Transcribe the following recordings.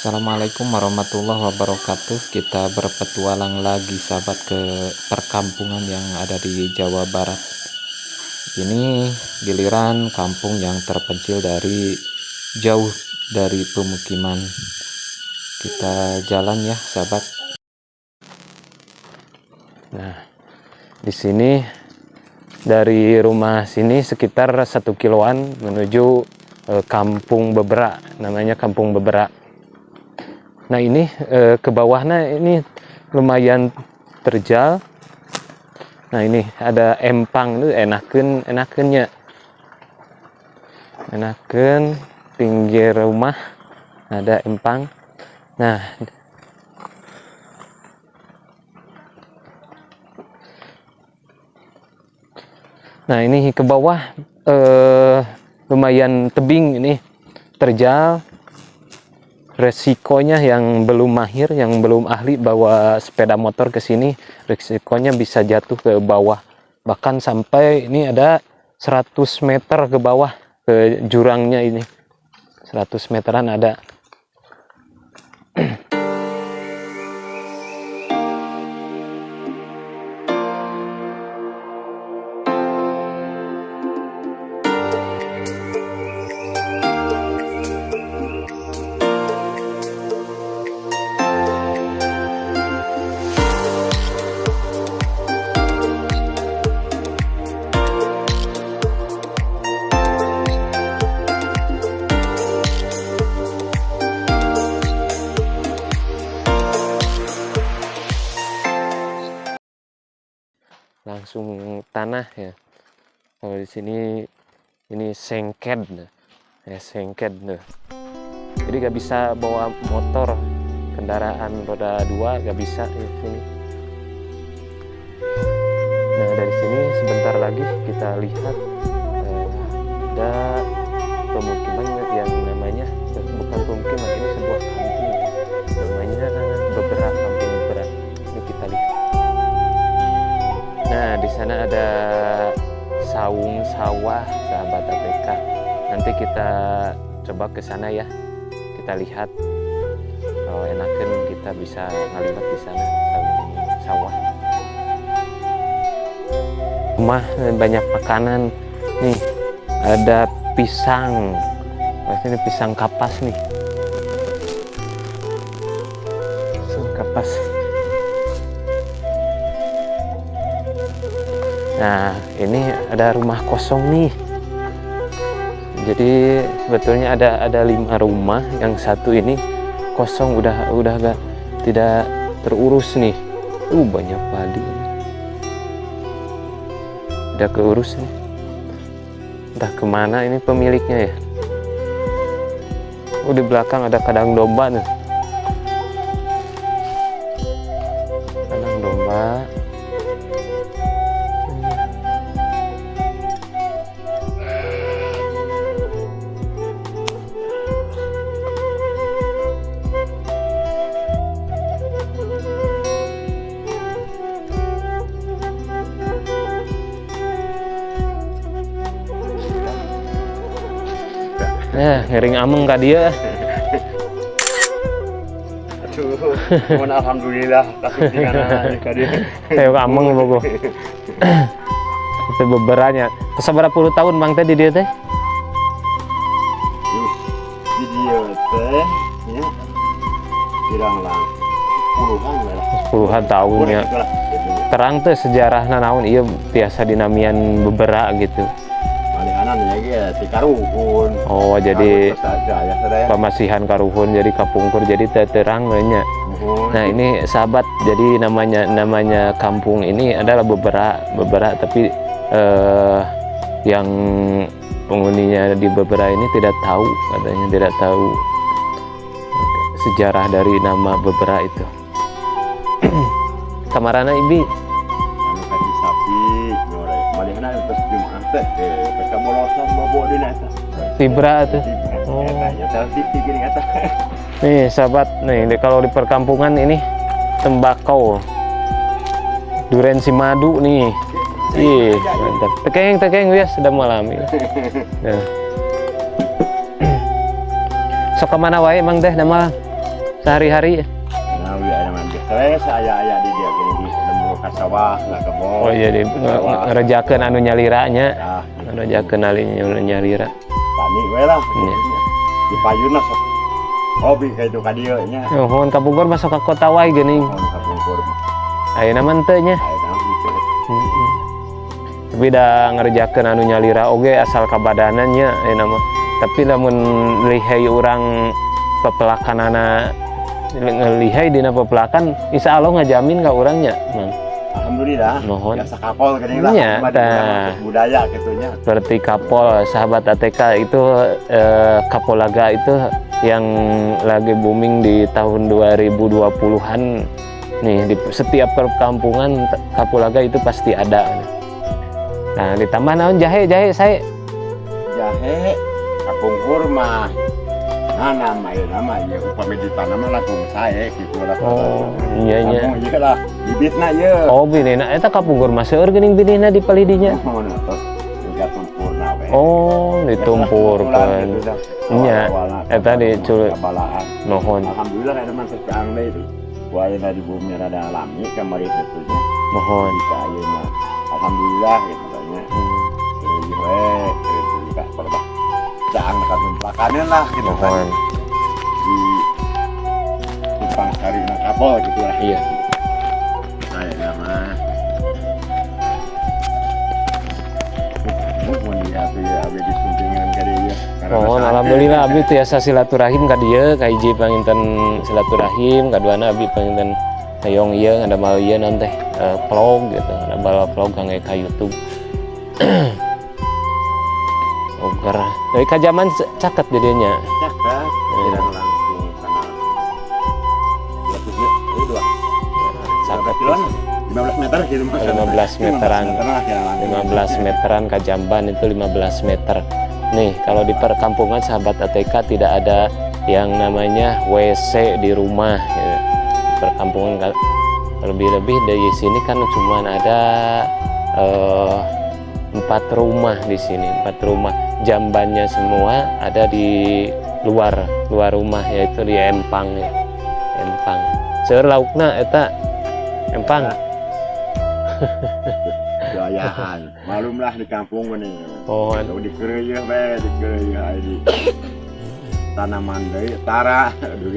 Assalamualaikum warahmatullahi wabarakatuh. Kita berpetualang lagi sahabat ke perkampungan yang ada di Jawa Barat. Ini giliran kampung yang terpencil dari jauh dari pemukiman. Kita jalan ya sahabat. Nah, di sini dari rumah sini sekitar 1 kiloan menuju Kampung Bebera, namanya Kampung Bebera. Nah, ini ke bawahnya ini lumayan terjal. Nah, ini ada empang itu enakeun enakeunnya. Enakeun pinggir rumah ada empang. Nah, ini ke bawah lumayan tebing, ini terjal. Resikonya yang belum mahir, yang belum ahli bawa sepeda motor ke sini, resikonya bisa jatuh ke bawah. Bahkan sampai ini ada 100 meter ke bawah ke jurangnya ini. 100 meteran ada. Langsung tanah ya. Kalau di sini ini sengked ya, sengked nih. Jadi gak bisa bawa motor, kendaraan roda dua gak bisa di sini. Nah, dari sini sebentar lagi kita lihat ada pemukiman yang namanya, bukan pemukiman, ini sebuah kampung namanya Bebera, Kampung Bebera. Ini kita lihat. Nah, di sana ada saung sawah sahabat APK. Nanti kita coba ke sana ya. Kita lihat kalau enakan kita bisa ngaliwat di sana saung sawah. Rumah banyak makanan nih. Ada pisang. Wah, ini pisang kapas nih. Pisang kapas. Nah, ini ada rumah kosong nih. Jadi sebetulnya ada 5 rumah, yang satu ini kosong, udah gak tidak terurus nih. Banyak padi. Udah keurus nih. Entah kemana ini pemiliknya ya. Oh, di belakang ada kandang domba nih. Kandang domba. Nah, ngiring ameng ka dieu. Aduh, cuman alhamdulillah kasih tinggal ka dieu. Kayak ameng bogo. Itu beberanya. Sabaraha puluh tahun Bang teh di dieu teh? Yus, di dieu teh nya kirang lang puluhan lah. Puluhan tahun ya. Lah, gitu. Terang teh sejarahna naon ieu biasa dinamian Bebera gitu? Malihanan ya ge ti karuhun. Oh, jadi Terus aja ya sadaya. Pamasihan karuhun jadi kapungkur, jadi teu terang we nya. Muhun. Nah, ini sahabat, jadi namanya namanya kampung ini adalah Bebera, Bebera, tapi yang penghuninya di Bebera ini tidak tahu, katanya tidak tahu sejarah dari nama Bebera itu. Kamarana Ibi? Anu kaki sapi nyore. Malihanan terus Jumat teh ka bolosan bobo dina eta. Tibra tuh. Oh. Oh. Eta nya televisi gini eta. Nih sahabat, nih kalau di perkampungan ini tembakau, duren simadu nih. Ih, mantap. Tekeng, tekeng, ya sudah malam. Nah. Sok kemana wae emang teh nama? Sehari-hari? Nah, wi aya mah stres aya-aya di dia gini di lembur ka sawah lah kebon. Oh iya, di ngerjakeun anu nyalira nya. Ah, Ngerjakeun anu nyalira. Tani we lah. Iya. Di payuna sok hobi ka itu ka dieu nya. Nuhun, kapungkur masuk ke kota wae geuning. Mohon kapungkur. Ayeuna mah henteu nya. Ayeuna gitu. Tapi da ngerjakeun anu nyalira oge asal kabadanan nya ayeuna mah. Tapi lamun lihai urang pepelakanana ngelihai dina pepelakan, insya Allah ngajamin ka urang nya, Mang. Alhamdulillah. Mohon. Biasa kapol geuning lah. Iya, Cuma di tah. urang budaya gitu nya. Seperti kapol, sahabat ATK itu, kapolaga itu yang lagi booming di tahun 2020-an nih, di setiap perkampungan kapulaga itu pasti ada. Nah, ditambah naon, jahe, jahe saya. Jahe kapungkur mah nanam, ayeuna mah ieu upami ditanam mah langkung sae kitu lah. Oh, iya nya. Kampung ieu lah bibitna ieu. Oh, binihna eta kapungkur mah seueur geuning binihna di palidinya. Oh, tos juga tumpurna we. Oh, ditumpurkeun. Nya, eta Balaan. Mohon. Alhamdulillah ada mah sekarang deui. Wah, ayeuna di bumi rada alami kamari kitu nya. Mohon. Bisa ayeuna. Alhamdulillah gitu nya. Teuing we gitu ka palebah. Caang ka pakaneun lah gitu kan. Mohon. Di tumpang sari na kapol gitu lah. Iya. Ayeuna mah. Muhun ya atuh ya abdi disuntingan ka dieu. Mohon, alhamdulillah abdi tiasa silaturahim ka dieu, ka hiji panginten silaturahim, kaduana abdi panginten hoyong ieu ngadamel ieu naon teh, vlog gitu, ngadamel vlog kangge ka YouTube. Oger. Dari ka zaman caket jadinya. Caket, tidak langsung karena 2, dua. Caket. Kiloan? 15 meter gitu mah. 15 meteran. 15 meter lah kira langsung. 15 meteran ka jamban itu 15 meter. Nih, kalau di perkampungan sahabat ATK tidak ada yang namanya WC di rumah gitu. Di perkampungan lebih-lebih dari sini kan cuman ada 4 rumah di sini, 4 rumah. Jambannya semua ada di luar, luar rumah, yaitu di empang ya. Empang. Seueur laukna eta empang. Gayaan. Malumlah di kampung ini. Oh, Kalau dikereuyeun we, dikereuyeun aya di tanaman deui tara aduh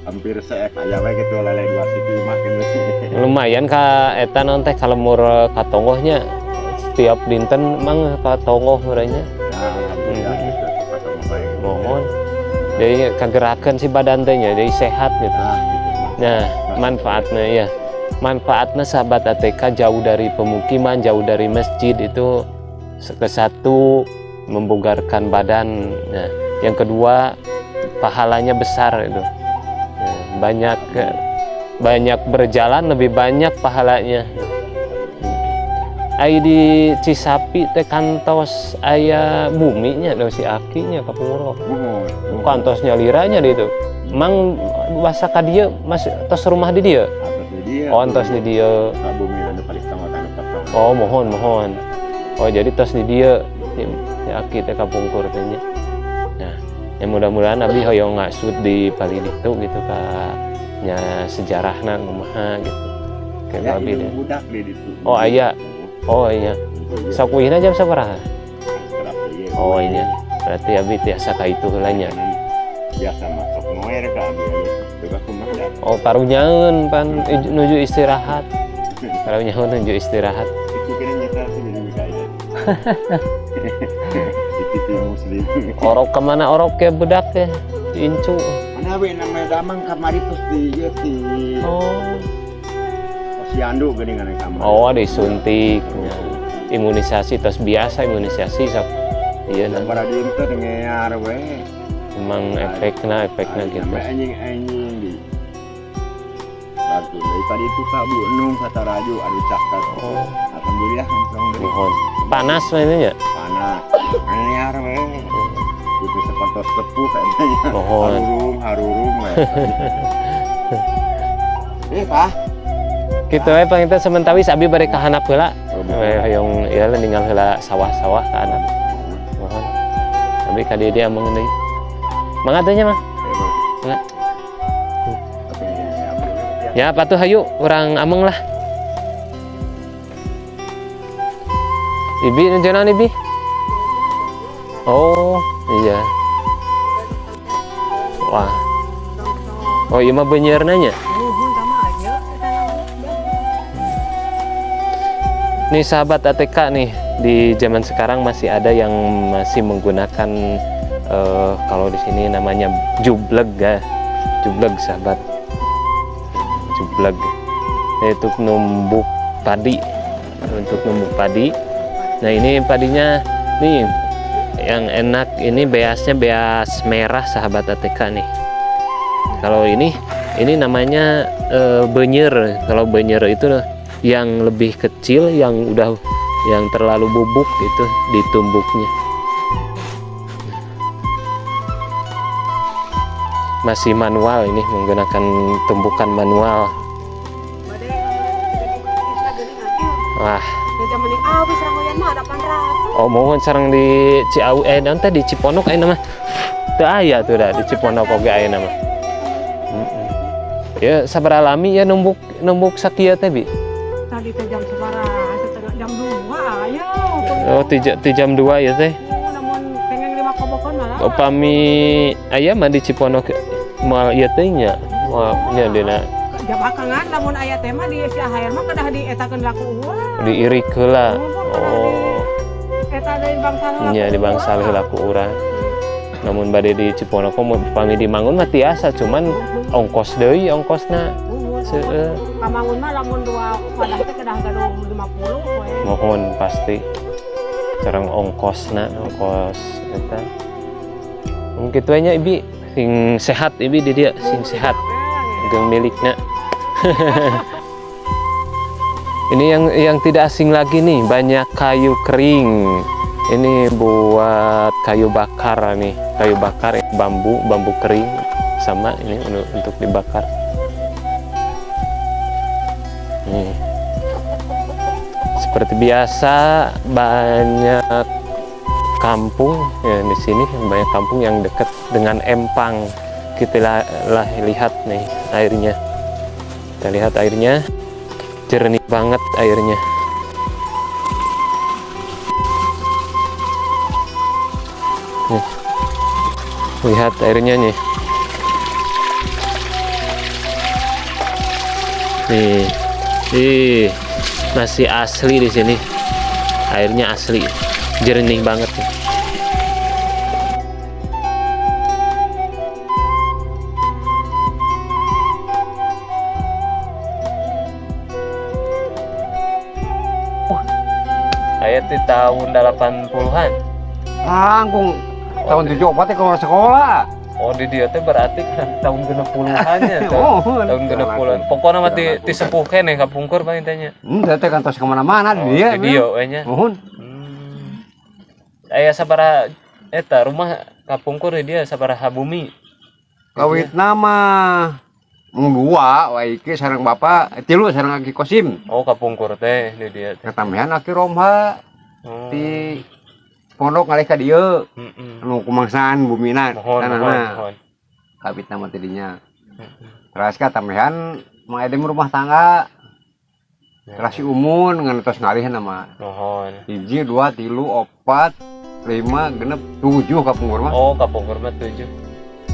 hampir seek aya we gitu lele dua siki mah gitu. Lumayan ka eta naon teh kalemur katonggohnya setiap dinten mang katonggoh meureunnya. Ya, alhamdulillah gitu ketemu bae. Mohon. Jadi kagerakan si badan teh nya, jadi sehat gitu. Nah, gitu mah. Nah, manfaatnya ya. Manfaatnya sahabat ATK jauh dari pemukiman, jauh dari masjid itu ke satu membugarkan badan. Nah, yang kedua pahalanya besar itu. Nah, banyak banyak berjalan lebih banyak pahalanya. Ai di Cisapi teh kantos aya buminya dong si akinya kapungkur. Muhun. Kantos nyaliranya di itu. Mang basa ka dieu mas tos rumah di dieu. Atos di dieu. Oh, entos di dieu. Ka bumi anu paling tengah anu potong. Oh, mohon mohon. Oh, jadi tos di dieu si, si aki teh kapungkur teh nya. Nah, ya mudah-mudahan abdi hoyong ngasut di palih ditu gitu ka nya sejarahna kumaha gitu. Kayak Ya, abdi itu deh. budak di ditu. Oh, aya. Oh iya. Sok uihna jam sabaraha? Kerap ieu. Oh iya. Berarti abdi tiasa ka itu heula nya. Biasa masuk noer ka abdi. Coba kumaha da. Oh, karunyaeun pan nuju istirahat. Karunyaeun nuju istirahat. Itu kira nyetel sih jadi ka ieu. Di TV muslim. Orok kemana orok ya budak ya? Incu. Mana we namanya damang kamari terus di ieu di Oh. Posyandu geuningan kamari. Oh, disuntik. Ya. Imunisasi tos biasa imunisasi sok. Iya nah. Para dinten ngear we. Emang efekna efekna gitu. Sampai anjing-anjing di Bantu deui tadi itu ka Bu Nung kata Raju aduh caket. Oh, Alhamdulillah hamprong deui. mohon. Panas mainnya. Panas. Ngear we. Itu seperti sepuh katanya. Mohon. Harurung harurung we. Eh, Pak. Gitu we panginten sementawis abi bade ka handap heula. Oh, We hoyong ieu ninggal heula sawah-sawah ka handap. Mohon. Abi ka dieu dia ameng deui. Mangga teh nya, Mang. Mangga. Ya patuh hayu urang ameng lah. Ibi nunjunan Ibi? Oh iya. Wah. Oh iya mah beunyeurna nya. Nih sahabat ATK nih, di zaman sekarang masih ada yang masih menggunakan kalau di sini namanya jubleg ya. Jubleg sahabat. Jubleg. Itu numbuk padi. Untuk numbuk padi. Nah ini padinya nih yang enak ini beasnya beas merah sahabat ATK nih. Kalau ini namanya benyer. Kalau benyer itu yang lebih kecil, yang udah yang terlalu bubuk itu ditumbuknya. Masih manual ini, menggunakan tumbukan manual. Wah. Oh mohon sareng di Ciawi nanti di Ciponok ayeuna mah. Teu aya tuh dah di Ciponok oge ayeuna mah. Ya sabaraha lami ya numbuk sakieu teh Bi? Tadi teh jam sabaraha? Setengah jam 2 aya. Oh, ti jam 2 ya teh. Namun pengen 5 kobokan malah. Upami aya mah di Ciponok moal ieu teh nya. Moal nya dina. Jabakangan lamun aya teh mah di si AHR mah kedah dietakeun laku urang. Diirik heula. Oh. Eta deui bangsa heula. Nya di bangsa heula ku urang. Namun bade di Ciponok pami dimangun mah tiasa, cuman ongkos deui ongkosna. Seueur. Kamangun mah lamun dua wadah teh kedah gaduh 50 we. Mohon pasti. Sareng ongkosna, ongkos eta. Mung kitu nya Ibi, sing sehat Ibi di dieu, sing sehat. Jeung milikna. Ini yang tidak asing lagi nih, banyak kayu kering. Ini buat kayu bakar nih, kayu bakar bambu, bambu kering sama ini untuk dibakar. Nih. Seperti biasa banyak kampung ya di sini, banyak kampung yang dekat dengan empang. Kita lah lihat nih airnya. Kita lihat airnya, jernih banget airnya. Nih, lihat airnya nih. Nih, nih, masih asli di sini. Airnya asli, jernih banget nih. Saya di tahun 80-an. Langkung tahun 74 teh keluar sekolah. Oh, di dia teh berarti kan tahun 60-an ya. Oh, tahun 60-an. Pokoknya mah ti sepuh keneh kapungkur paling tanya. Teh kantos kemana-mana di dia. Di dia we nya. Nuhun. Aya sabaraha eta rumah kapungkur di dia sabaraha bumi? Kawitna mah dua, wae iki sareng bapak, tilu sareng Aki Kosim. Oh, kapungkur teh di dia teh. Katambihan Aki Romha. Di pondok ngalih ka dieu. Anu kumangsaan bumina tanahna. Kawitna mah teh dinya. Teras katambihan Mang Edem rumah tangga. Teras si Umun ngan tos ngalihna mah. Mohon. 1 2 3 4 5 6 7 kapungkur mah. Oh, kapungkur mah 7.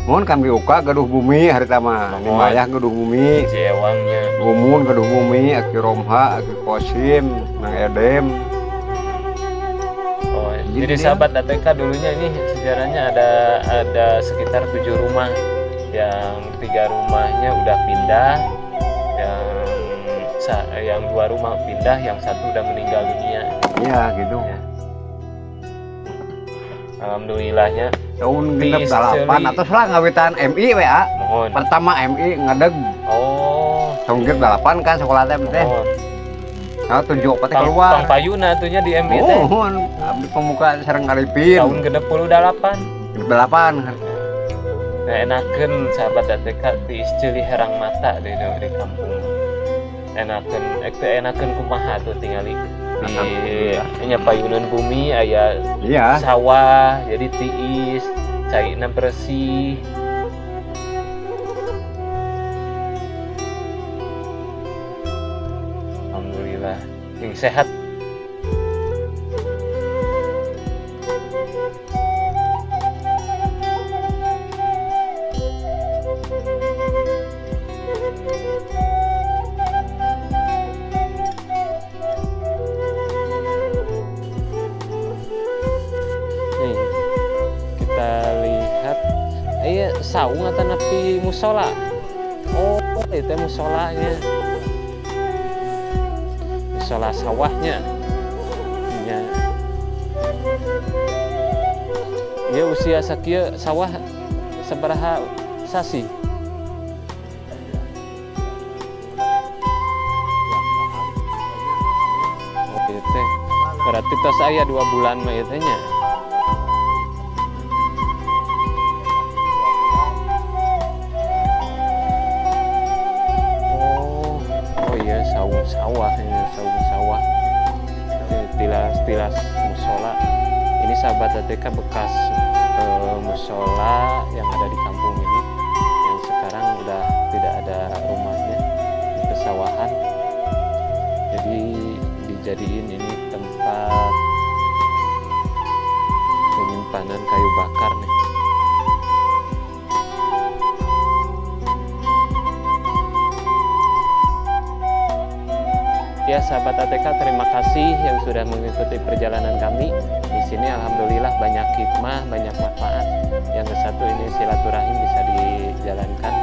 Mohon kami uka gaduh bumi harita mah. Nimayah gaduh bumi. Si ewangnya. Umun gaduh bumi, Aki Romha, Aki Kosim, Mang Edem. Oh, jadi sahabat ATK dulunya ini sejarahnya ada sekitar 7 rumah. Yang 3 rumahnya udah pindah, yang 2 rumah pindah, yang 1 udah meninggal dunia. Iya, gitu. Ya. Alhamdulillahnya tahun 68 atau lah ngawitan MI WA. Mohon. Pertama MI ngadeg. Oh. Tahun 68 kan sekolah teh teh. Nah, 74 keluar. Tang payuna atunya di MI teh. Mohon, abdi pemuka sareng Arifin. Tahun 68. 68. Nah, enakeun sahabat ATK tiis ceuli herang mata di kampung. Enakeun, enakeun kumaha tuh tingali. Di nya payunan bumi aya iya. Sawah jadi tiis, caina bersih. Sing sehat. Nih, kita lihat. Iya, saung atau nepi musola? Oh, itu musolanya. Musola sawahnya. Ya. Ya usia sakieu sawah sabaraha sasi? Oh, ieu teh. Berarti tos aya 2 bulan mah ieu teh nya. Oh iya, saung sawah ini, saung sawah. Tilas-tilas musola. Ini sahabat ATK bekas musola yang ada di kampung ini, yang sekarang udah tidak ada rumahnya, di pesawahan. Jadi dijadiin ini tempat penyimpanan kayu bakar nih. Ya sahabat ATK, terima kasih yang sudah mengikuti perjalanan kami. Di sini alhamdulillah banyak hikmah, banyak manfaat. Yang ke satu ini silaturahim bisa dijalankan.